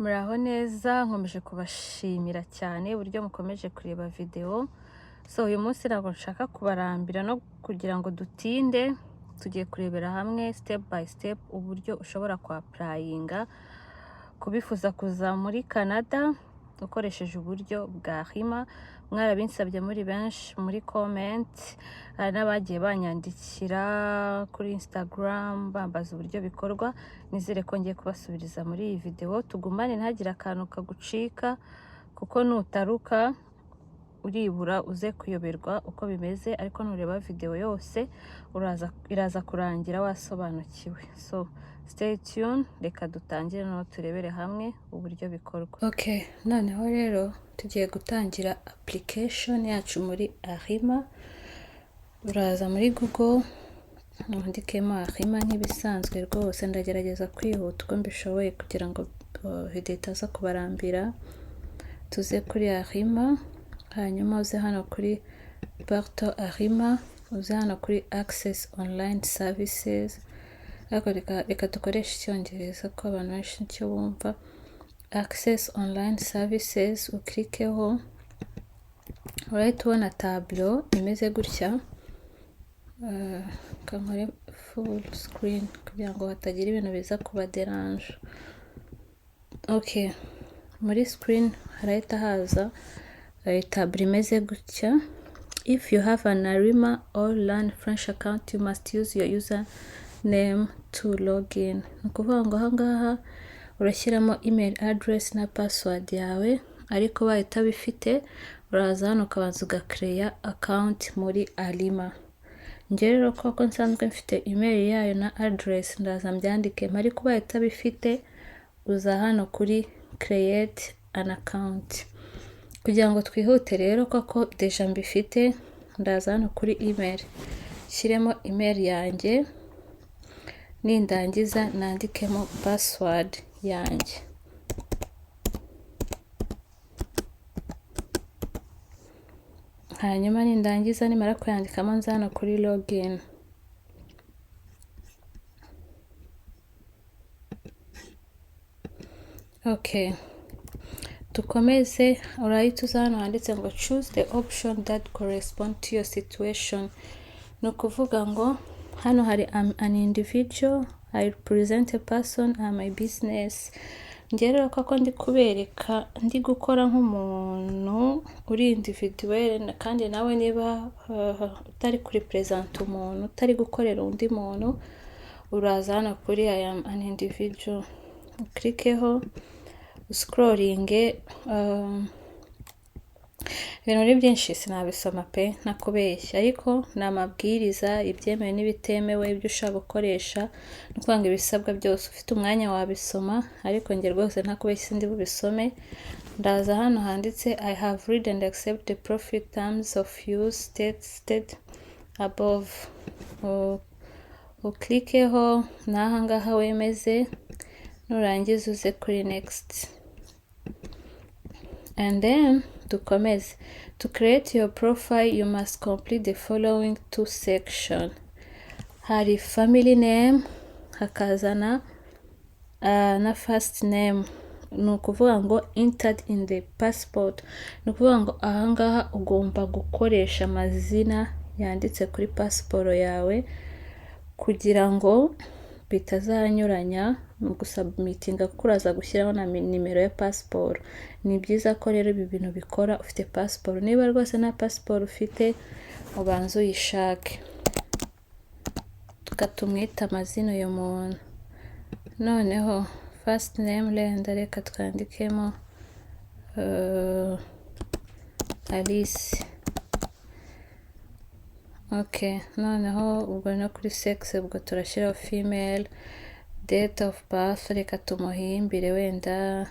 Muraho neza, nkomeje kubashimira cyane uburyo mukomeje kureba videwo. So uyu munsi ntabwo nshaka kubarambira no kugira ngo dutinde, tugiye kurebera hamwe step by step uburyo ushobora kwapplyinga kubifuza kuza muri Canada ukoresheje uburyo bwa Arrima. Mwarabinsabye muri benshi muri comment, hari n'abagiye banyandikira kuri Instagram bambaza uburyo bikorwa. Nizere ko ngiye kubasubiriza muri iyi videwo. Tugumane, ntihagire akantu kagucika, kuko nutaruka uribura uze kuyoberwa uko bimeze, ariko nureba videwo yose uraza, iraza kurangira wasobanukiwe. So stay tuned, reka dutangire noneho turebere hamwe uburyo bikorwa. Okay, noneho rero tugiye gutangira application yacu muri Arrima. Uraza muri Google wandikemo Arrima nk'ibisanzwe. Rwose ndagerageza kwihuta uko mbishoboye kugira ngo video itaza kubarambira. Tuze kuri Arrima, hanyuma uze hano kuri Portal Arrima, uze hano kuri Access Online Services. Ariko reka dukoreshe Icyongereza ko abantu benshi nicyo bumva. Access Online Services uclickeho, urahita ubona tableau imeze gutya. Reka nkore full screen kugira ngo hatagira ibintu biza kubaderanja. Okay, muri screen harahita haza tableau imeze gutya: "If you have an Arrima or Learn French account, you must use your username to log in." Ni ukuvuga ngo ahangaha urashyiramo email address na password yawe, ariko ubaye utabifite uraza hano ukabanza ugacreate account muri Arrima. Njye rero koko nsanzwe mfite email yayo na address, ndaza mbyandike, ariko ubaye utabifite uza hano kuri create an account. Kugira ngo twihute rero, koko déjà mbifite, ndaza hano kuri email, nshyiremo email yanjye, nindangiza nandikemo password yanjye. Hanyuma nindangiza, nimara kuyandikamo, nza hano kuri login. Okay, dukomeze. Urahita uza hano handitse ngo "Choose the option that correspond to your situation." Ni ukuvuga ngo hano hari "I'm an individual", "I represent a person", "I'm a business". Njye rero koko ndi kubereka ndi gukora nk'umuntu uri individuel, kandi nawe niba utari kurepresenta umuntu, utari gukorera undi muntu, uraza hano kuri "I am an individual", uclickeho, uscrollinge. Ibintu ni byinshi, sinabisoma pe ntakubeshya, ariko ni amabwiriza, ibyemewe n'ibitemewe, ibyo ushobora gukoresha, ni ukuvuga ngo ibisabwa byose. Ufite umwanya wabisoma, ariko njye rwose ntakubeshya sindi bubisome. Ndaza hano handitse "I have read and accept the profit terms of use stated above", uclickeho n'aha ngaha wemeze. Nurangiza uze kuri next and then dukomeze. "To create your profile, you must complete the following two section." Hari family name, hakazana na first name, ni ukuvuga ngo entered in the passport. Ni ukuvuga ngo ahangaha ugomba gukoresha amazina yanditse kuri pasiporo yawe kugira ngo bitazanyuranya mu gusubmittinga, kuko uraza gushyiraho na nimero ya pasiporo. Ni byiza ko rero ibi bintu bikora ufite pasiporo. Niba rwose nta pasiporo ufite, ubanze uyishake. Reka tumwite amazina uyu muntu. Noneho first name, wenda reka twandikemo Alice. Okay, noneho ubwo no kuri sex, ubwo turashyiraho female. Date of birth, reka tumuhimbire wenda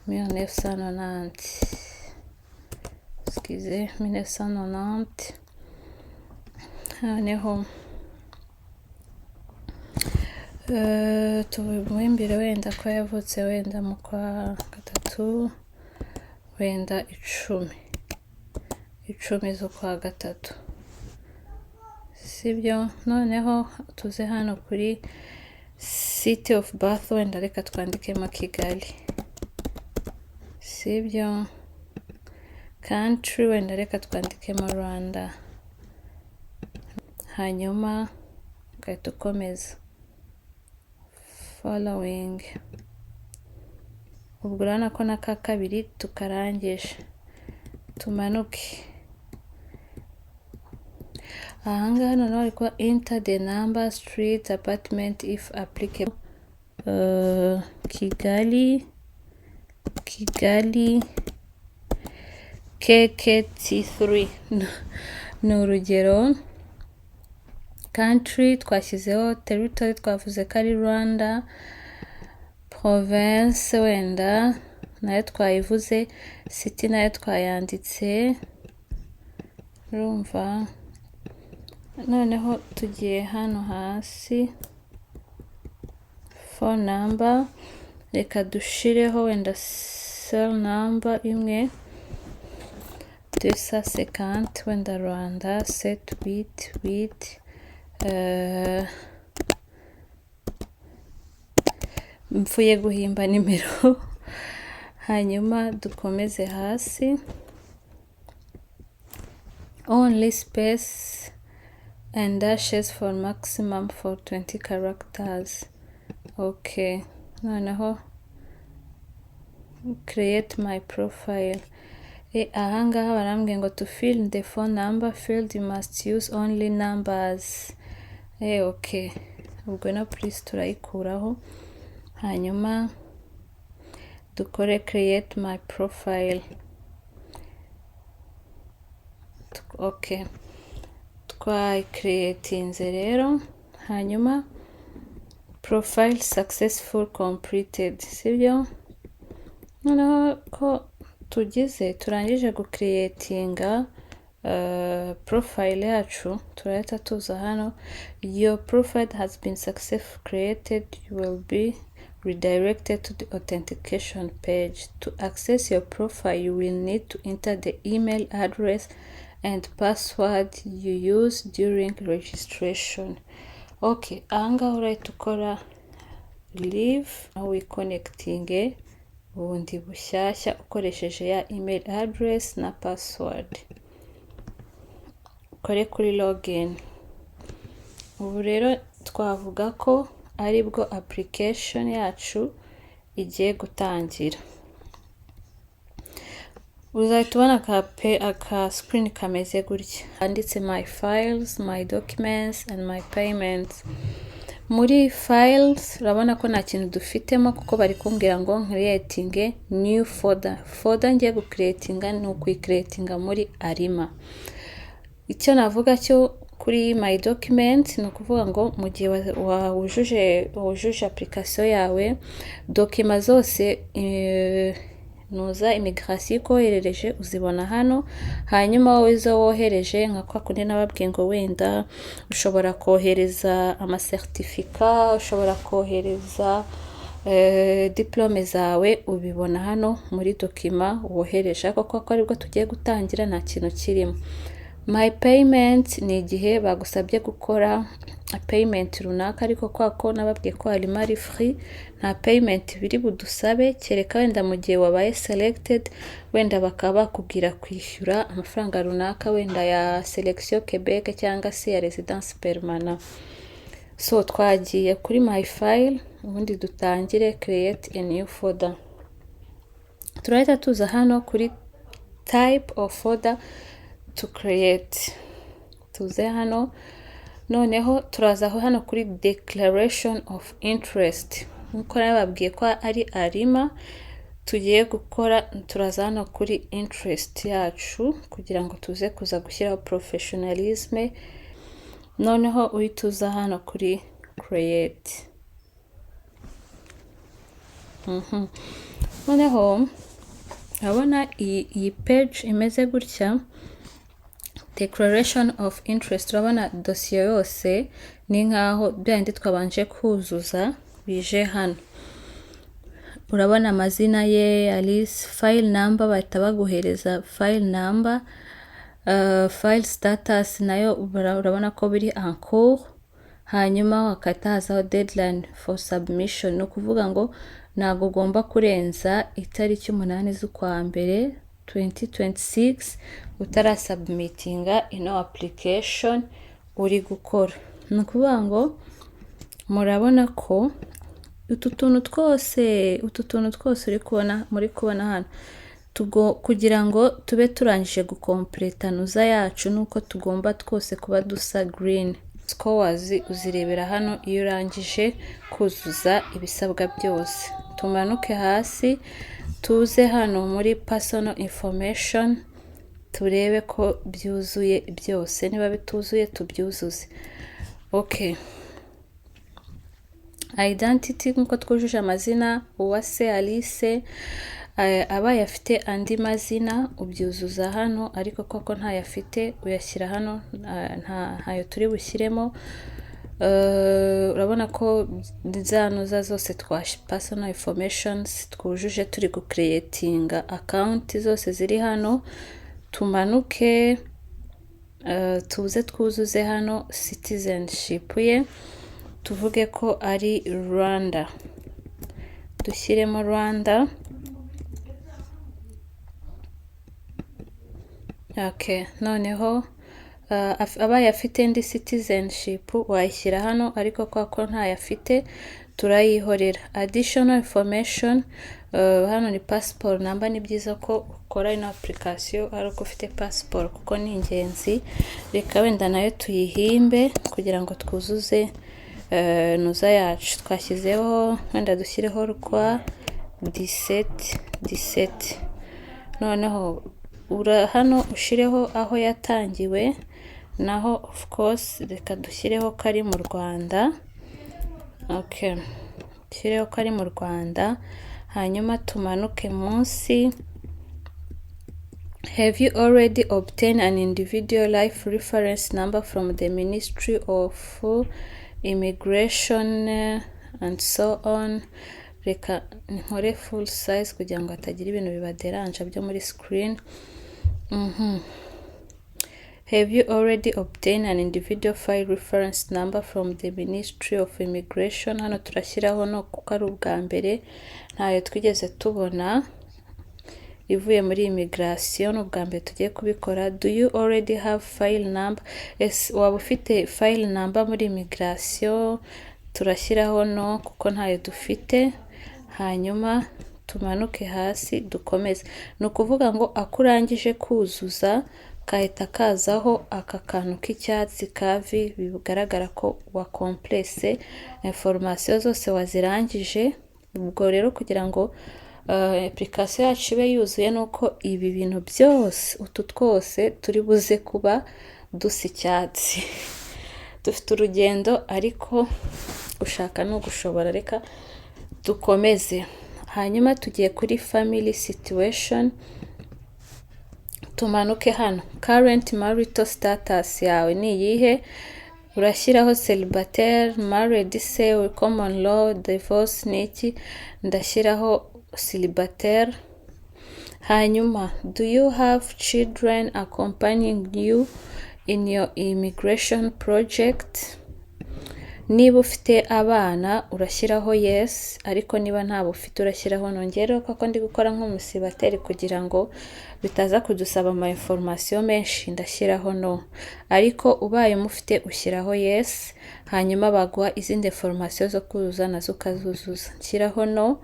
1990, excusez, 1990. Noneho tumuhimbire wenda ko yavutse wenda mu kwa gatatu, wenda 10 z'ukwa gatatu, sibyo? Noneho tuze hano kuri city of birth, wenda reka twandikemo Kigali. Sibyo? Country wenda reka twandikemo Rwanda, hanyuma ugahita ukomeza following. Ubwo urabona ko n'aka kabiri tukarangije. Tumanuke ahangaha. Noneho bari kuba enter the number, street, apartment if applicable. Kigali, Kigali KKT3 ni urugero. Country twashyizeho, territory twavuze ko ari Rwanda, province wenda nayo twayivuze, city nayo twayanditse. Urumva noneho tugiye hano hasi, phone number, reka dushireho wenda cell number imwe, 250 wenda Rwanda, sept huit huit, mpfuye guhimba nimero. Hanyuma dukomeze hasi, only space and dashes for maximum for 20 characters. Okay, noneho create my profile. Ahangaha barambwiye ngo to fill the phone number field you must use only numbers. Okay, ubwo no please turayikuraho, hanyuma dukore create my profile. Okay, twayicreatinze rero. Hanyuma profile successful completed, sibyo? Noneho ko tugize, turangije gucreatinga profile yacu, turahita tuza hano: your profile has been successfully created, you will be redirected to the authentication page. To access your profile, you will need to enter the email address and password you use during registration. Okay, ahangaha urahita ukora leave, aho wiconnectinge bundi bushyashya ukoresheje ya email address na password, ukore kuri login. Ubu rero twavuga ko aribwo application yacu igiye gutangira. Uzahita ubona aka screen kameze gutya, handitse my files, my documents and my payments. Muri files urabona ko nta kintu dufitemo, kuko bari kumbwira ngo creating new folder. Folder ngiye gucreatinga ni ukuyicreatinga muri Arrima. Icyo navuga cyo kuri my document ni ukuvuga ngo mu gihe wujuje application yawe, document zose nuza immigration ikoherereje uzibona hano. Hanyuma wowe izo wohereje, nka kwa kundi nababwiye ngo wenda ushobora kohereza amacertificat, ushobora kohereza diplôme zawe, ubibona hano muri document wohereje. Ariko kuko aribwo tugiye gutangira, nta kintu kirimo. My payment ni igihe bagusabye gukora payment runaka, ariko kwa ko nababwiye ko harimo ari free, nta payment biri budusabe, kereka wenda mu gihe wabaye selected, wenda bakaba bakubwira kwishyura amafaranga runaka, wenda ya selection Quebec cyangwa se ya residence permanent. So twagiye kuri my file, ubundi dutangire create a new folder. Turahita tuza hano kuri type of folder to create, tuze hano. Noneho turaza hano kuri declaration of interest. Nkuko nababwiye ko ari Arrima tugiye gukora, turaza hano kuri interest yacu kugira ngo tuze kuza gushyiraho professionalisme. Noneho uhita uza hano kuri create. Noneho urabona iyi page imeze gutya, declaration of interest. Urabona dosiye yose ni nkaho bya bindi twabanje kuzuza bije hano. Urabona amazina ye, Alice, file number, bahita baguhereza file number, file status nayo urabona ko biri en cours. Hanyuma hakahita hazaho deadline for submission, ni ukuvuga ngo Ntabwo ugomba kurenza itariki 8 z'ukwa mbere 2026 utarasubmittinga ino application uri gukora. Ni ukuvuga ngo murabona ko utu tuntu twose uri kubona, muri kubona hano, kugira ngo tube turangije gucompleta nuza yacu, nuko tugomba twose kuba dusa green. Scores uzirebera hano iyo urangije kuzuza ibisabwa byose. Tumanuke hasi, tuze hano muri personal information, turebe ko byuzuye byose. Niba bituzuye, tubyuzuze. Okay, identity, nk'uko twujuje amazina, Uwase Alice, abaye afite andi mazina ubyuzuza hano, ariko koko ntayo afite uyashyira hano, ntayo turi bushyiremo. Urabona ko za nuza zose twa personal informations twujuje turi gucreatinga account zose ziri hano. Tumanuke, tuze twuzuze hano citizenship ye, tuvuge ko ari Rwanda, dushyiremo Rwanda. Okay, noneho abaye afite indi citizenship wayishyira hano, ariko kwa ko ntayo afite turayihorera. Additional information, hano ni passport number. Ni byiza ko ukora ino application ari uko ufite passport, kuko ni ingenzi. Reka wenda nayo tuyihimbe kugira ngo twuzuze nuza yacu. Twashyizeho, wenda dushyireho rwa 17 17. Noneho ura hano ushireho aho yatangiwe, naho of course reka dushyireho ko ari mu Rwanda. Okay, dushyireho ko ari mu Rwanda, hanyuma tumanuke munsi. Have you already obtained an individual life reference number from the Ministry of Immigration and so on? Reka nkore full size kugira ngo hatagira ibintu bibaderanja byo muri screen. Have you already obtained an individual file reference number from the Ministry of Immigration? Hano turashyiraho no, kuko ari ubwa mbere, ntayo twigeze tubona ivuye muri immigration, ni ubwa mbere tugiye kubikora. Do you already have file number? Ese waba ufite file number muri immigration? Turashyiraho no, kuko ntayo dufite. Hanyuma tumanuke hasi, dukomeze. Ni ukuvuga ngo ako urangije kuzuza kahita kazaho aka kantu k'icyatsi ka V, bigaragara ko wacomplese information zose, wazirangije. Ubwo rero kugira ngo application yacu ibe yuzuye, ni uko ibi bintu byose, utu twose turi buze kuba dusa icyatsi. Dufite urugendo, ariko gushaka ni ugushobora. Reka dukomeze. Hanyuma tugiye kuri family situation. Tumanuke hano. Current marital status yawe ni iyihe? Urashyiraho célibataire, married se, common law, divorce, ni iki? Ndashyiraho célibataire. Hanyuma, do you have children accompanying you in your immigration project? Niba ufite abana urashyiraho yes, ariko niba ntabo ufite urashyiraho no. Ngewe kuko ndi gukora nk'umucélibataire, kugira ngo bitaza kudusaba ama information menshi, ndashyiraho no, ariko ubaye umufite ushyiraho yes, hanyuma baguha izindi information zo kuzuza, nazo ukazuzuza. Nshyiraho no,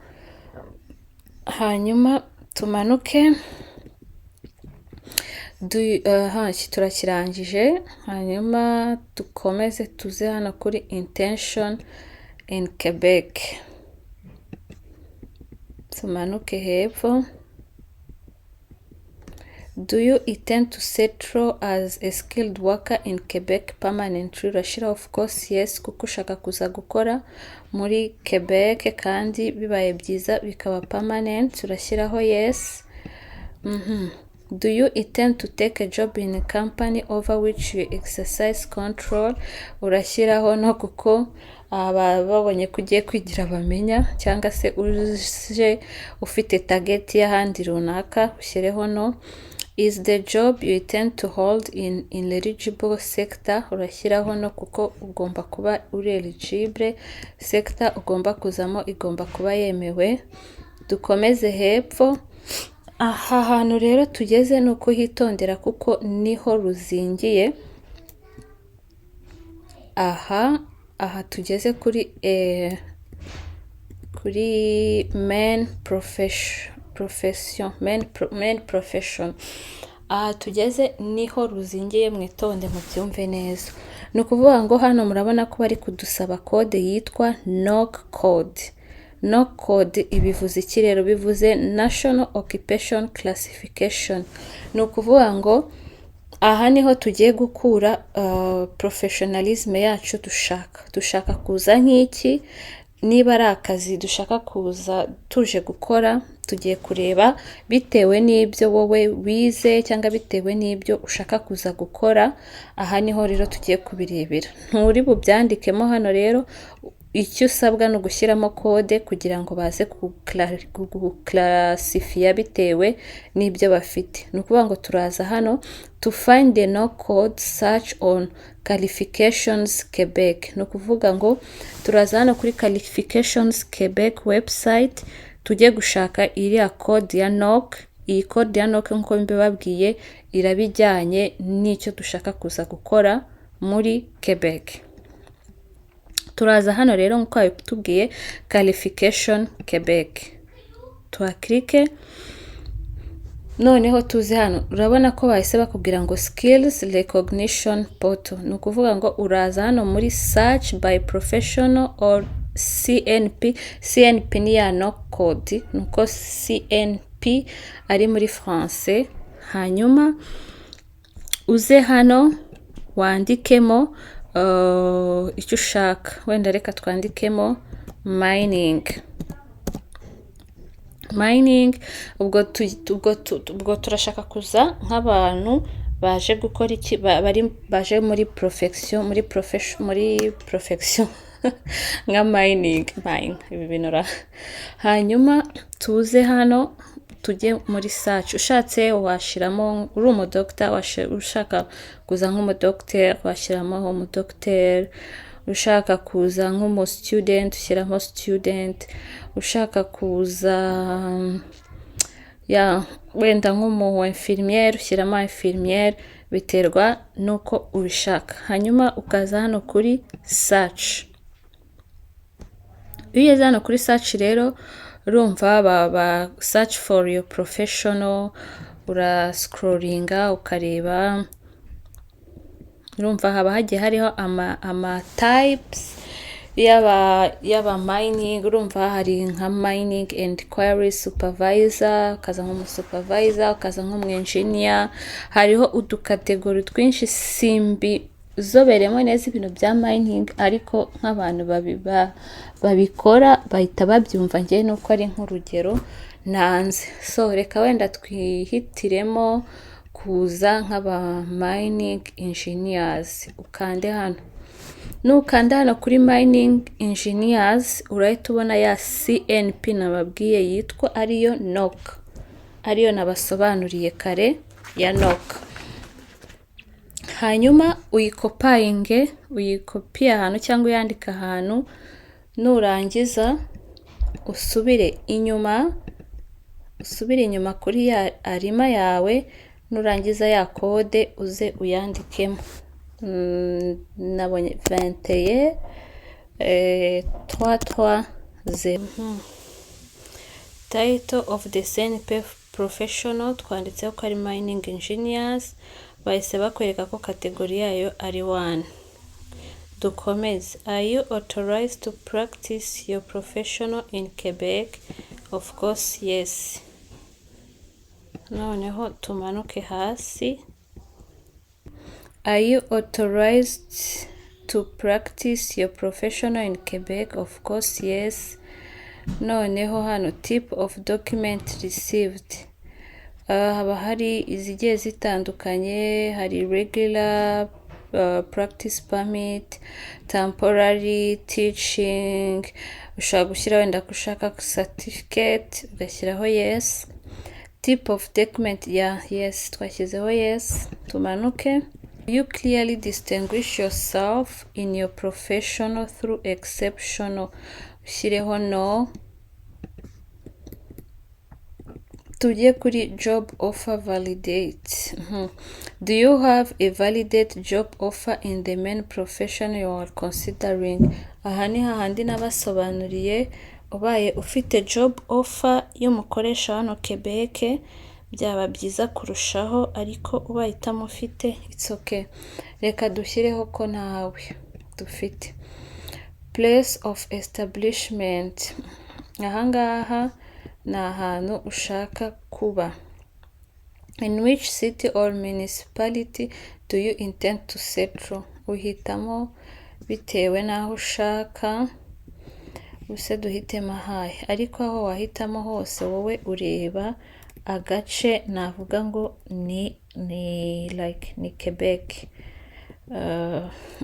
hanyuma tumanuke. Iki turakirangije. Hanyuma dukomeze, tuze hano kuri intention in Quebec. Tumanuke hepfo. Do you intend to settle as a skilled worker in Quebec permanently? Urashyira of course yes, kuko ushaka kuza gukora muri Quebec kandi bibaye byiza bikaba permanent, urashyiraho yes. Do you intend to take a job in a company over which you exercise control? Urashyiraho no, kuko aba babonye ko ugiye kwigira bamenya, cyangwa se uje ufite target y'ahandi runaka, ushyireho no. Is the job you intend to hold in eligible sector? Urashyiraho no, kuko ugomba kuba uri eligible. Sector ugomba kuzamo igomba kuba yemewe. Dukomeze hepfo. Aha hantu rero tugeze ni ukuhitondera, kuko niho ruzingiye. Aha tugeze kuri main profession, main profession. Aha tugeze niho ruzingiye, mwitonde mubyumve neza. Ni ukuvuga ngo hano murabona ko bari kudusaba code yitwa NOC code. NOC code ibivuze iki rero? Bivuze National Occupation Classification. Ni ukuvuga ngo aha niho tugiye gukura professionalism yacu dushaka. Dushaka kuza nk'iki? Niba ari akazi dushaka kuza tuje gukora, tugiye kureba bitewe n'ibyo wowe wize cyangwa bitewe n'ibyo ushaka kuza gukora. Aha niho rero tugiye kubirebera. Nturi bubyandikemo hano rero. Icyo usabwa ni ugushyiramo code kugira ngo baze guclassifiya bitewe n'ibyo bafite. Ni ukuvuga ngo turaza hano "To find the NOC code, search on Qualifications Quebec". Ni ukuvuga ngo turaza hano kuri Qualifications Quebec website, tujye gushaka iriya code ya NOC. Iyi code ya NOC, nk'uko mbibabwiye, iraba ijyanye n'icyo dushaka kuza gukora muri Quebec. Turaza hano rero, nk'uko babitubwiye, Qualification Quebec, tuhaclicke. Noneho tuze hano, urabona ko bahise bakubwira ngo "Skills Recognition Portal". Ni ukuvuga ngo uraza hano muri "Search by professional or CNP". CNP ni ya NOC code, nuko CNP ari muri français. Hanyuma uze hano wandikemo icyo ushaka. Wenda reka twandikemo mining. Mining, ubwo turashaka kuza nk'abantu baje gukora iki? Bari baje muri profession, muri profession nka mining, mine, ibi bintu ra. Hanyuma tuze hano, tujye muri search. Ushatse washyiramo uri umudogita, ushaka kuza nk'umudogiteri washyiramo umudogiteri, ushaka kuza nk'umu student ushyiramo student, ushaka kuza ya wenda nk'umu infirmière ushyiramo infirmière, biterwa n'uko ubishaka. Hanyuma ukaza hano kuri search. Iyo ugeze hano kuri search rero, urumva ba "Search for your professional", urascrollinga ukareba. Urumva haba hagiye hariho ama types y'aba mining. Urumva hari nka mining and quarry supervisor, ukaza nk'umu supervisor, ukaza nk'umu engineer. Hariho uducategory twinshi. Simbi zoberemo neza ibintu bya mining, ariko nk'abantu babikora bahita babyumva. Njye nuko ari nk'urugero ntanze. So reka wenda twihitiremo kuza nk'aba mining engineers. Ukande hano. Nukanda hano kuri mining engineers, urahita ubona ya CNP nababwiye yitwa ariyo NOC, ariyo nabasobanuriye kare ya NOC. Hanyuma uyicopyinge, uyikopiye ahantu cyangwa uyandike ahantu. Nurangiza usubire inyuma, usubire inyuma kuri ya Arrima yawe. Nurangiza ya code uze uyandikemo. Nabonye 21330. Title of the CNP professional, twanditseho ko ari mining engineers. Bahise bakwereka ko category yayo ari 1. Dukomeze. Are you authorized to practice your professional in Quebec? Of course yes. Noneho tumanuke hasi. Are you authorized to practice your professional in Quebec? Of course yes. Noneho hano "Type of document received", haba hari izigiye zitandukanye. Hari regular practice permit, temporary, teaching. Ushobora gushyira wenda ko ushaka certificate, ugashyiraho yes. Type of document ya yes, twashyizeho yes. Tumanuke. You clearly distinguish yourself in your professional through exceptional, ushyireho no. Tujye kuri job offer validate. Do you have a validate job offer in the main profession you are considering? Aha ni hahandi nabasobanuriye, ubaye ufite job offer y'umukoresha hano Quebec byaba byiza kurushaho, ariko ubaye utamufite it's okay. Reka dushyireho ko ntawe dufite. Place of establishment, ahangaha ni ahantu ushaka kuba. In which city or municipality do you intend to settle? Uhitamo bitewe n'aho ushaka, ubuse duhitemo ahahe? Ariko aho wahitamo hose wowe ureba agace navuga ngo ni like ni Quebec.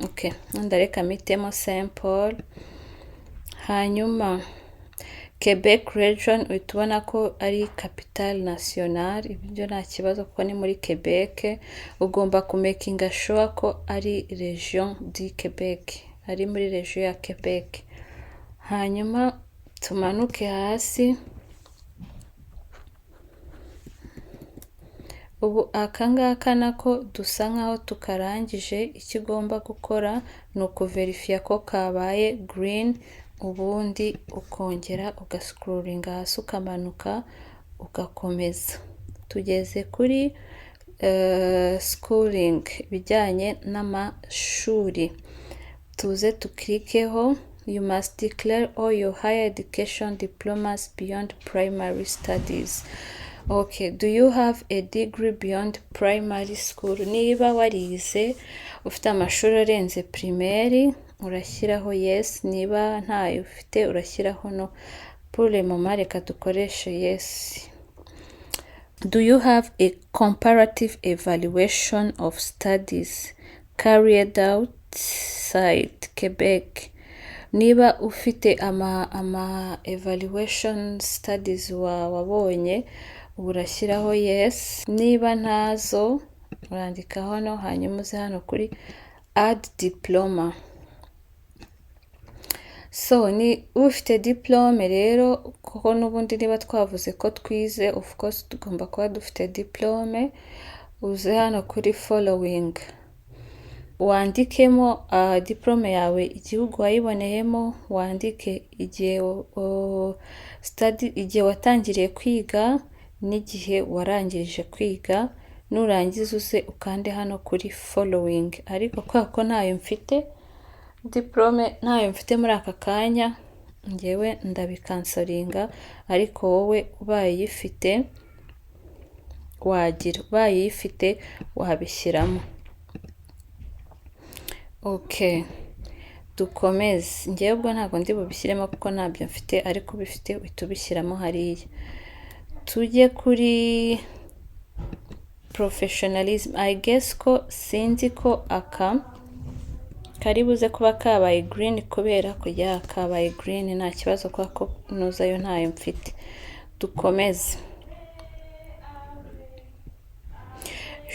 Okay, ndareka mpitemo Saint Paul. Hanyuma Quebec region uhita ubona ko ari capitale nationale, ibyo nta kibazo kuko ni muri Quebec. Ugomba kumakinga sure ko ari region du Quebec, ari muri region ya Quebec. Hanyuma tumanuke hasi. Ubu aka ngaka nako dusa nkaho tukarangije, icyo ugomba gukora ni ukuverifiya ko kabaye green, ubundi ukongera ugascrollinga hasi ukamanuka ugakomeza. Tugeze kuri schooling, ibijyanye n'amashuri. Tuze tukirikeho. You must declare all your higher education diplomas beyond primary studies. Okay, do you have a degree beyond primary school? Niba warize ufite amashuri arenze primaire urashyiraho yes, niba ntayo ufite urashyiraho no. Pour le moment reka dukoreshe yes. Do you have a comparative evaluation of studies carried outside Quebec? Niba ufite ama evaluation studies wabonye urashyiraho yes, niba ntazo urandika hano, hanyuma uze hano kuri add diploma. So ni ufite diplome rero, kuko n'ubundi niba twavuze ko twize of course tugomba kuba dufite diplome. Uze hano kuri following wandikemo diplome yawe, igihugu wayiboneyemo, wandike igihe study, igihe watangiriye kwiga n'igihe warangirije kwiga. Nurangiza uze ukande hano kuri following. Ariko kubera ko ntayo mfite diplome, ntayo mfite muri aka kanya, ngewe ndabicancelinga, ariko wowe ubaye uyifite wagira, ubaye uyifite wabishyiramo. Okay, dukomeze. Ngewe ubwo ntabwo ndi bubishyiremo kuko ntabyo mfite, ariko ubifite uhita ubishyiramo hariya. Tujye kuri professionalism. I guess ko sinzi ko aka kari buze kuba kabaye green, kubera ko ya kabaye green nta kibazo, kubera ko nuzayo ntayo mfite. Dukomeze.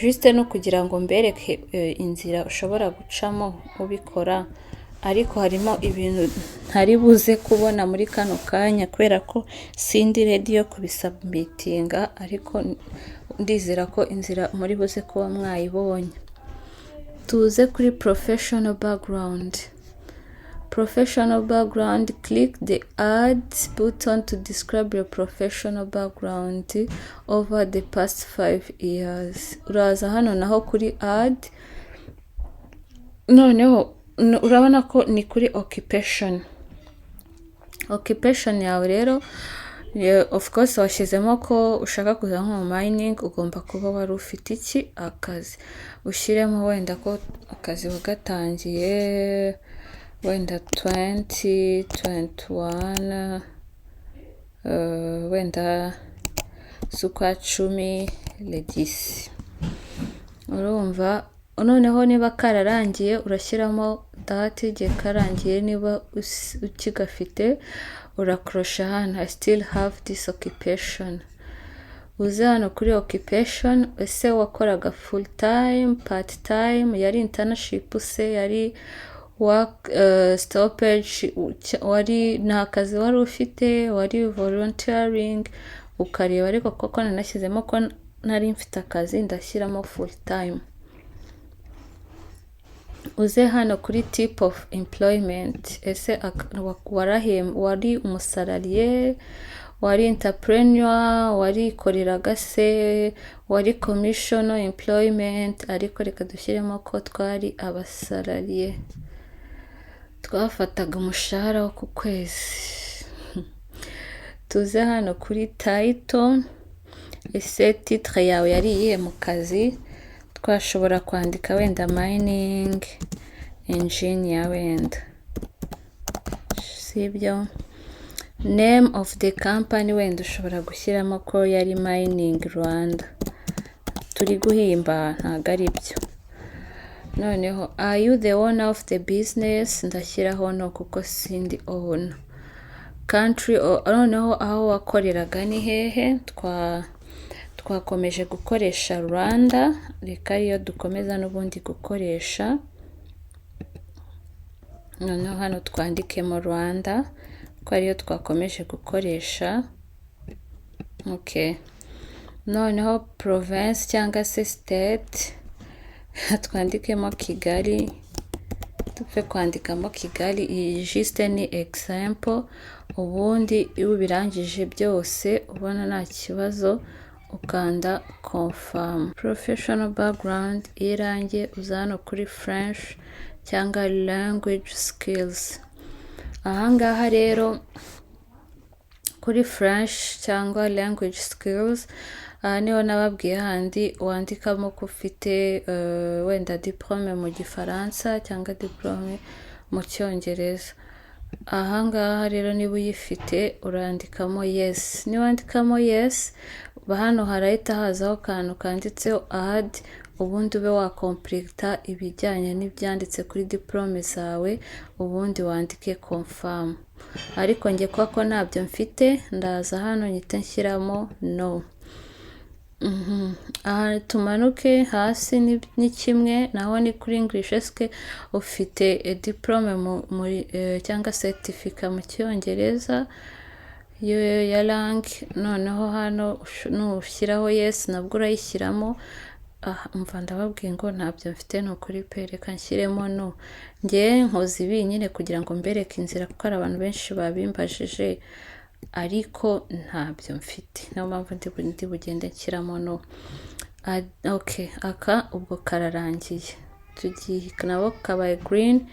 Juste no kugira ngo mbereke inzira ushobora gucamo ubikora, ariko harimo ibintu ntari buze kubona muri kano kanya kubera ko sindi ready yo kubisubmitinga, ariko ndizera ko inzira muri buze kuba mwayibonye. Tuze kuri professional background. Professional background, click the add button to describe your professional background over the past 5 years. Uraza hano naho kuri add, noneho urabona ko ni kuri occupation. Occupation yawe rero, of course washyizemo ko ushaka kuza nko mu mining, ugomba kuba wari ufite iki akazi. Ushyiremo wenda ko akazi wagatangiye wenda 2021, wenda z'ukwa 10 le 10. Urumva noneho niba kararangiye urashyiramo date igihe karangiye, niba ukigafite urakorosha hano I still have this occupation. Uze hano kuri occupation. Ese wakoraga full time, part time, yari internship se, yari work stoppage, wari nta kazi wari ufite, wari volunteering? Ukareba. Ariko koko nanashyizemo ko nari mfite akazi, ndashyiramo full time. Uze hano kuri type of employment. Ese wari umusalarié, wari entrepreneur, warikoreraga se, wari commissional employment? Ariko reka dushyiremo ko twari abasalarié, twafataga umushahara wo ku kwezi. Tuze hano kuri title. Ese titre yawe yari iyihe mu kazi? Twashobora kwandika wenda mining engineer wenda, sibyo? Name of the company, wenda ushobora gushyiramo ko yari Mining Rwanda. Turi guhimba, ntabwo ari byo. Noneho, are you the owner of the business? Ndashyiraho no, kuko sindi owner. Country, noneho aho wakoreraga ni hehe? Twakomeje gukoresha Rwanda, reka ariyo dukomeza n'ubundi gukoresha. Noneho hano twandikemo Rwanda ko ariyo twakomeje gukoresha. Okay, noneho province cyangwa se state, twandikemo Kigali, dupfe kwandikamo Kigali. Iyi juste ni example. Ubundi iyo ubirangije byose ubona nta kibazo, ukanda confirm. Professional background, iyo irangiye uza hano kuri French cyangwa language skills. Ahangaha rero kuri French cyangwa language skills, aha niho nababwiye handi wandikamo ko ufite wenda diplôme mu Gifaransa cyangwa diplôme mu Cyongereza. Ahangaha rero niba uyifite urandikamo yes. Niwandikamo yes, hano harahita hazaho akantu kanditseho add, ubundi ube wakompleta ibijyanye n'ibyanditse kuri diplôme zawe, ubundi wandike confirm. Ariko njye kuko ko ntabyo mfite, ndaza hano nyite nshyiramo no. Aha tumanuke hasi ni kimwe naho, ni kuri English. Eske ufite diplôme muri cyangwa certificat mu Cyongereza ya langue? Noneho hano nushyiraho yes, nabwo urayishyiramo. Umva, ndababwiye ngo ntabyo mfite, ni ukuri pe, reka nshyiremo no. Njye nkoze ibi nyine kugira ngo mbereke inzira, kuko hari abantu benshi babimbajije, ariko ntabyo mfite, niyo mpamvu ndi bugende nshyiramo no. Okay, aka ubwo kararangiye, tugiye nabo kabaye green.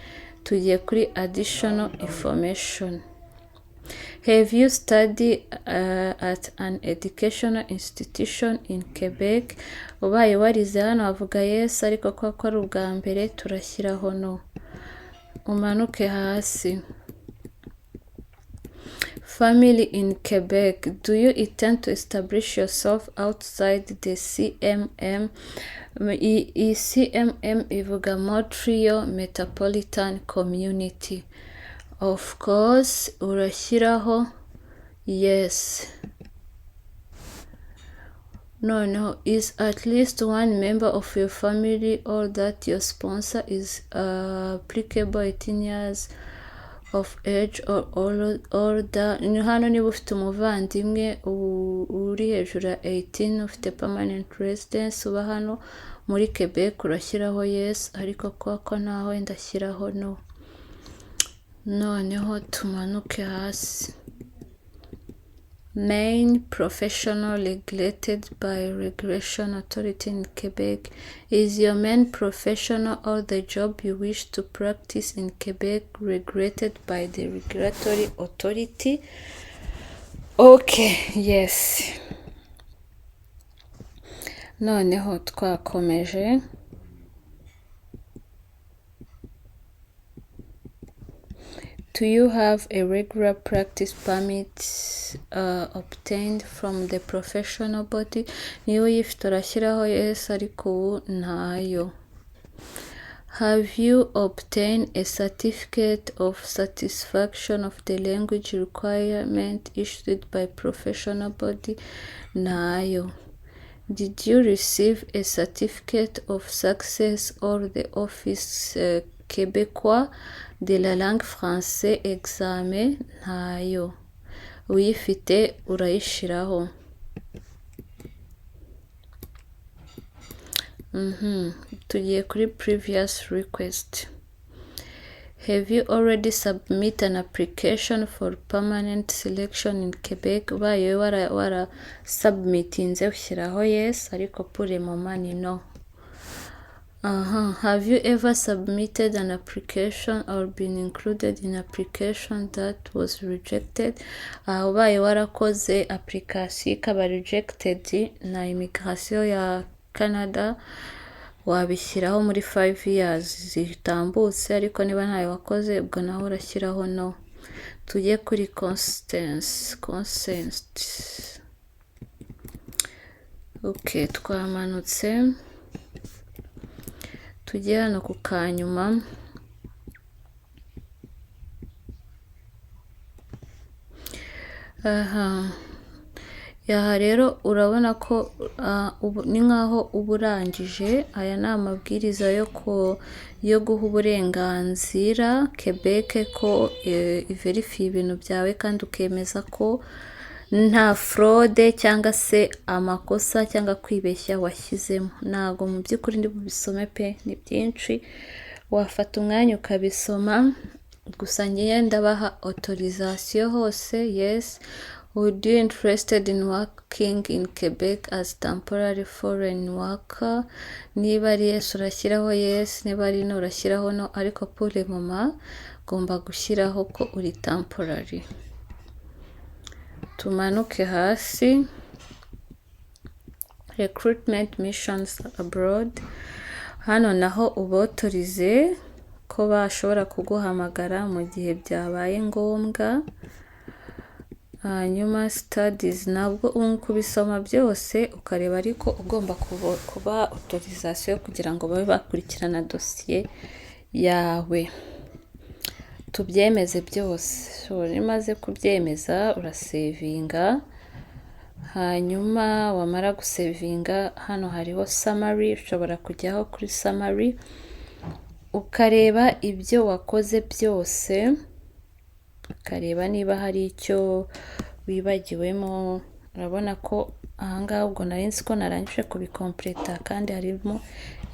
Tugiye kuri additional information. Have you studied at an educational institution in Quebec? Ubaye warize hano wavuga yes, ariko ko ari ubwa mbere turashyiraho no. Umanuke hasi. Family in Quebec. Do you intend to establish yourself outside the CMM? Iyi CMM ivuga Montreal Metropolitan Community. Of course urashyiraho yes. Noneho, is at least one member of your family or that your sponsor is applicable 18 years of age or older? Ni hano niba ufite umuvandimwe uri hejuru ya 18, ufite permanent residence, uba hano muri Quebec, urashyiraho yes, ariko kuba ko nawe ndashyiraho no. Noneho tumanuke hasi. Main professional regulated by regulation authority in Quebec. Is your main professional or the job you wish to practice in Quebec regulated by the regulatory authority? Okay, yes. Noneho twakomeje. Do you have a regular practice permit obtained from the professional body? Niba uyifite urashyiraho yes, ariko ubu ntayo. Have you obtained a certificate of satisfaction of the language requirement issued by professional body? Ntayo. Did you receive a certificate of success or the Office Québécois de la langue française examen? Ntayo. Uyifite urayishiraho. Tugiye kuri previous request. Have you already submit an application for permanent selection in Quebec? Ubaye wara submitinze ushyiraho yes, ariko pour le moment ni no. Aha. Have you ever submitted an application or been included in application that was rejected? Aha ubaye warakoze application ikaba rejected na immigration ya Canada, wabishyiraho muri 5 years zitambutse, ariko niba ntayo wakoze, ubwo naho urashyiraho no. Tujye kuri consent. Okay, twamanutse tujye hano ku kanyuma. Aha yaha rero urabona ko ni nkaho uba urangije. Aya ni amabwiriza yo guha uburenganzira Quebec ko iverifiye ibintu byawe, kandi ukemeza ko nta fraude cyangwa se amakosa cyangwa kwibeshya washyizemo. Ntabwo mu by'ukuri ndi bubisome pe, ni byinshi, wafata umwanya ukabisoma. Gusa ngewe ndabaha autorisation hose, yes. Would you interested in working in Quebec as temporary foreign worker? Niba ari yes urashyiraho yes, niba ari no urashyiraho no, ariko pour le moment ugomba gushyiraho ko uri temporary. Tumanuke hasi, recruitment missions abroad. Hano naho ubotorize ko bashobora kuguhamagara mu gihe byabaye ngombwa. Hanyuma studies, nabwo kubisoma byose ukareba, ariko ugomba kuba autorisation kugira ngo babe bakurikirana dosiye yawe. Tubyemeze byose. So iyo umaze kubyemeza urasevinga, hanyuma wamara gusevinga, hano hariho summary, ushobora kujyaho kuri summary ukareba ibyo wakoze byose, ukareba niba hari icyo wibagiwemo. Urabona ko ahangaha ubwo nari nzi ko narangije kubikompleta, kandi harimo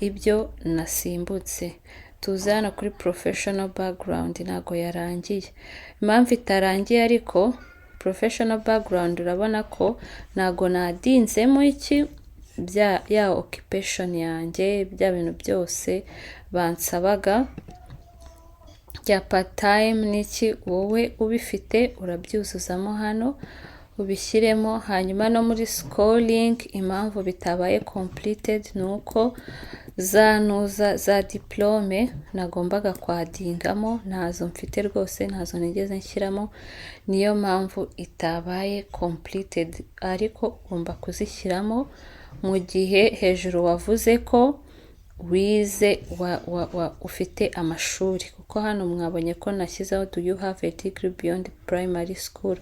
ibyo nasimbutse. Tuze hano kuri professional background, ntabwo yarangiye. Impamvu itarangiye ariko, professional background urabona ko ntabwo nadinzemo iki bya ya occupation yanjye, bya bintu byose bansabaga bya part time n'iki. Wowe ubifite urabyuzuzamo hano, ubishyiremo. Hanyuma no muri schooling, impamvu bitabaye completed ni uko za ntuza za diplôme nagombaga kwadingamo ntazo mfite rwose, ntazo nigeze nshyiramo, niyo mpamvu itabaye completed. Ariko ugomba kuzishyiramo mu gihe hejuru wavuze ko wize, ufite amashuri, kuko hano mwabonye ko nashyizeho "Do you have a degree beyond primary school?"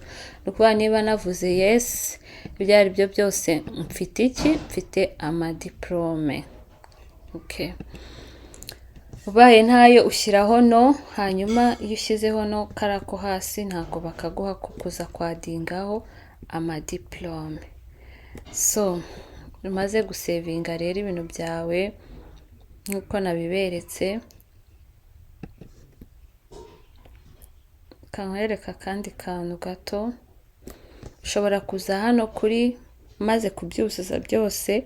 Ni ukuvuga niba navuze yes, ibyo ari byo byose mfite iki? Mfite amadiplome. Okay. Ubaye ntayo ushyiraho no. Hanyuma iyo ushyizeho no, kariya ko hasi ntabwo bakaguha ko kuza kwadingaho amadiplome. So umaze gusevinga rero ibintu byawe nk'uko nabiberetse, kankwereka akandi kantu gato. Ushobora kuza hano kuri, maze kubyuzuza byose,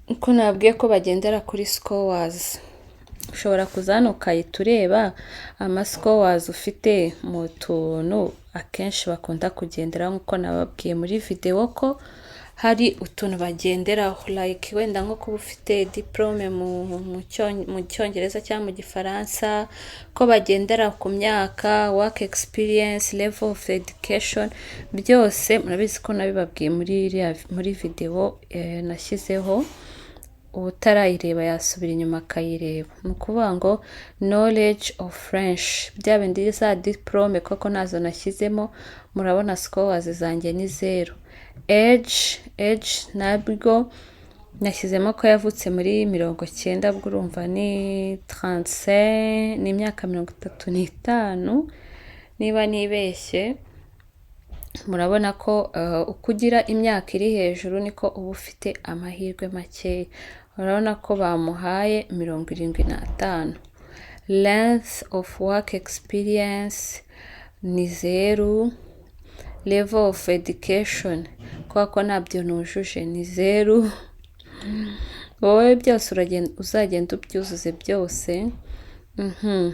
uko nabwiye ko bagendera kuri scores, ushobora kuza hano ukahita ureba amascores ufite mu tuntu akenshi bakunda kugenderaho, nk'uko nababwiye muri videwo ko hari utuntu bagenderaho, like wenda nko kuba ufite diplôme mu Cyongereza cyangwa mu Gifaransa, ko bagendera ku myaka, work experience, level of education, byose murabizi ko nabibabwiye muri iriya muri videwo nashyizeho. Utarayireba yasubira inyuma akayireba. Ni ukuvuga ngo knowledge of French, bya bindi za diplôme, koko ntazo nashyizemo. Murabona scores zanjye ni 0. Age nabwo nashyizemo ko yavutse muri 90, ubwo urumva ni 35, ni imyaka 35 niba nibeshye. Murabona ko uko ugira imyaka iri hejuru niko uba ufite amahirwe makeya. Urabona ko bamuhaye 75. Length of work experience ni 0. Level of education, kubera ko ntabyo nujuje, ni 0. Wowe byose uragenda, uzagenda ubyuzuze byose.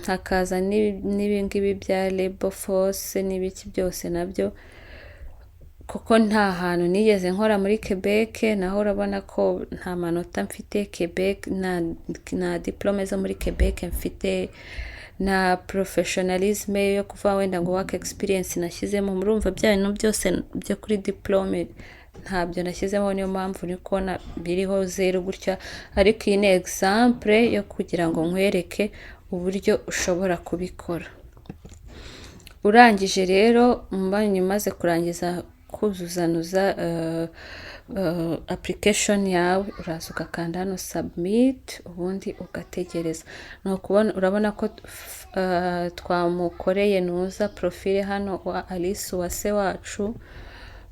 Hakaza n'ibingibi bya labor force n'ibiki byose nabyo, kuko nta hantu nigeze nkora muri Quebec. Naho urabona ko nta manota mfite Quebec, nta diplôme zo muri Quebec mfite, na professionalisme yo kuva wenda ngo work experience nashyizemo. Murumva bya bintu byose byo kuri diplôme ntabyo nashyizemo, niyo mpamvu uri kubona biriho 0 gutya. Ariko iyi ni exemple yo kugira ngo nkwereke uburyo ushobora kubikora. Urangije rero, mbonye umaze kurangiza kuzuzanuza application yawe, uraza ugakanda hano submit, ubundi ugategereza. Ni ukubona, urabona ko twamukoreye nuza profile hano wa Alice Uwase wacu,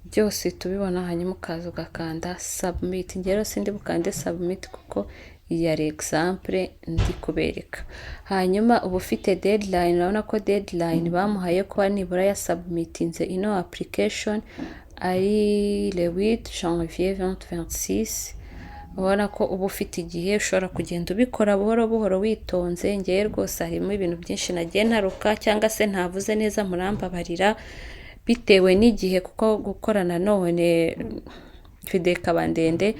byose tubibona. Hanyuma ukaza ugakanda submit. Njye rero sindi bukande submit kuko iyi yari exemple ndi kubereka. Hanyuma uba ufite deadline. Urabona ko deadline bamuhaye kuba nibura ya submitinze ino application ari le 8 janvier 2026. Ubona ko uba ufite igihe, ushobora kugenda ubikora buhoro buhoro witonze. Ngewe rwose harimo ibintu byinshi nagiye ntaruka cyangwa se ntavuze neza, murambabarira, bitewe n'igihe, kuko gukora nanone video ikaba ndende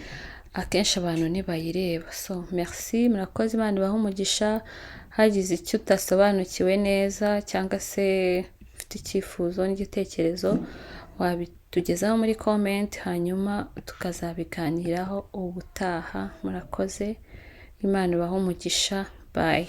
akenshi abantu ntibayireba. So merci, murakoze, Imana ibahe umugisha. Hagize icyo utasobanukiwe neza cyangwa se ufite icyifuzo n'igitekerezo, wabitugezaho muri comment, hanyuma tukazabiganiraho ubutaha. Murakoze, Imana ibahe umugisha. Bye.